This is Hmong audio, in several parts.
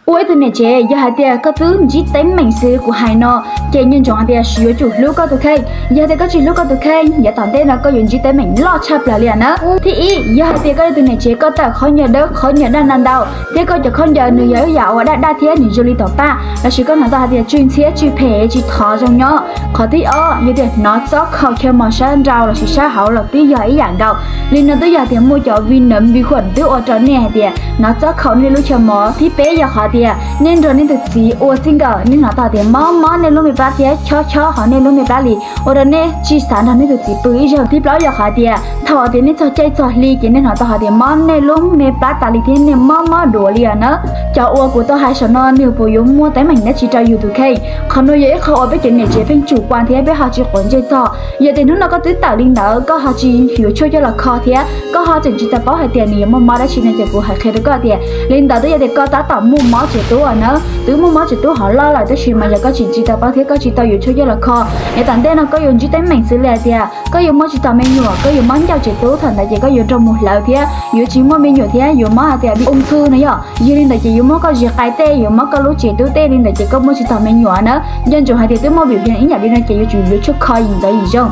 Ua ib tug niam tsev, yog hais tias koj twb ntsib teeb meem xws li kuv hais no, ces nco ntsoov hais tias yuav tsum hlub koj tus kheej. Yog hais tias koj tsis hlub koj tus kheej, yav tom ntej no koj yuav ntsib teeb meem loj tshaj plaws li na. Thib ib, yog hais tias koj ib tug niam tsev koj tawm khaub ncaws dawb, khaub ncaws daj ntau ntau, thiab koj cov khaub ncaws nws yog ib yam uas daj daj thiab nws zoo li tom paj, lossis koj hnov tau hais tias tsw ntxhiab tsw phem tsis thov zoo nyob. Qhov thib ob, yog tias hnov txob khaum chaw mos sab nraud lossis sab hauv los twb yog ib yam nkaus. Li no twb yog tias muaj cov vi nam vi khuam twb ua rau nej hais tias hnov txob khaum nej lub chaw mos. Thib peb yog qhov tias nej nrog nej tus txiv ua txij nkawm, nej hnov tau tias mob mob nej lub me plab thiab chob chob hauv nej lub me plab li, ua rau nej tsis xav nrog nej tus txiv pw ib zaug. Thib plaub yog qhov tias thaum tias nej txog caij txog hli ces nej hnov tau hais tias mob nej lub me plab tas li thiab nej mob mob duav li na. Cov uas kuv tau hais saum no nws puas yuav muaj teeb meem dab tsi rau yus tus kheej? Qhov no yog ib qho uas peb cov niam tsev pheej tsum kuas thiab peb ho tsis quav ntsej txog. Yog tias hnub no koj twb tawm li ntawd, koj ho tsis yuav tshuaj coj los kho thiab koj ho tseem tsis tau paub hais tias nws yuav muaj mob dab tsi no ces kuv hais qhia rau koj tias li ntawd twb yog tias koj tab tom muaj mob tsev tub na. Twb muaj mob tsev tub hov loj lawm tab sis mas yog koj tseem tsis tau paub thiab koj tsis tau yuav tshuaj coj los kho, yav tom ntej no koj yuav ntsib teeb meem xws li hais tias koj yuav muaj tsis taus me nyuam, koj yuav mob ncauj tsev tub, thaum ntawd ces koj yuav raug mus hlawv thiab yuav tsis muaj me nyuam thiab yuav mob hais tias bi ung khw no yog. Yog li ntawd ces yuav muab koj zis qais tej, yuav mob koj lub tsev tub tej, li ntawd ces koj muaj tsis taus me nyuam na. Nco ntsoov hais tias twb muaj vim yam ib yam li no ces yuav tsum yuav tshuaj kho yim ntxov yim zoo.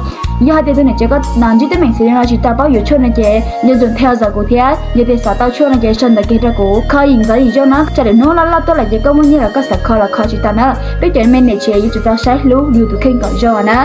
Yog hais tias tus niam tsev koj ntsib teeb meem xws li no tsis tau paub yuav tshuaj no ces nco ntsoov theo dõi kuv thiab yog tias xav tau tshuaj no ces sau ntawv kiag rau kuv kho yim ntxov yim zoo na. Tsam lwm hnub loj loj tuaj lawm ces koj muaj nyiaj los koj xav kho los kho tsis tau na. Peb cov me niam tsev yuav tsum tau saib hlub yus tus kheej kom zoo na.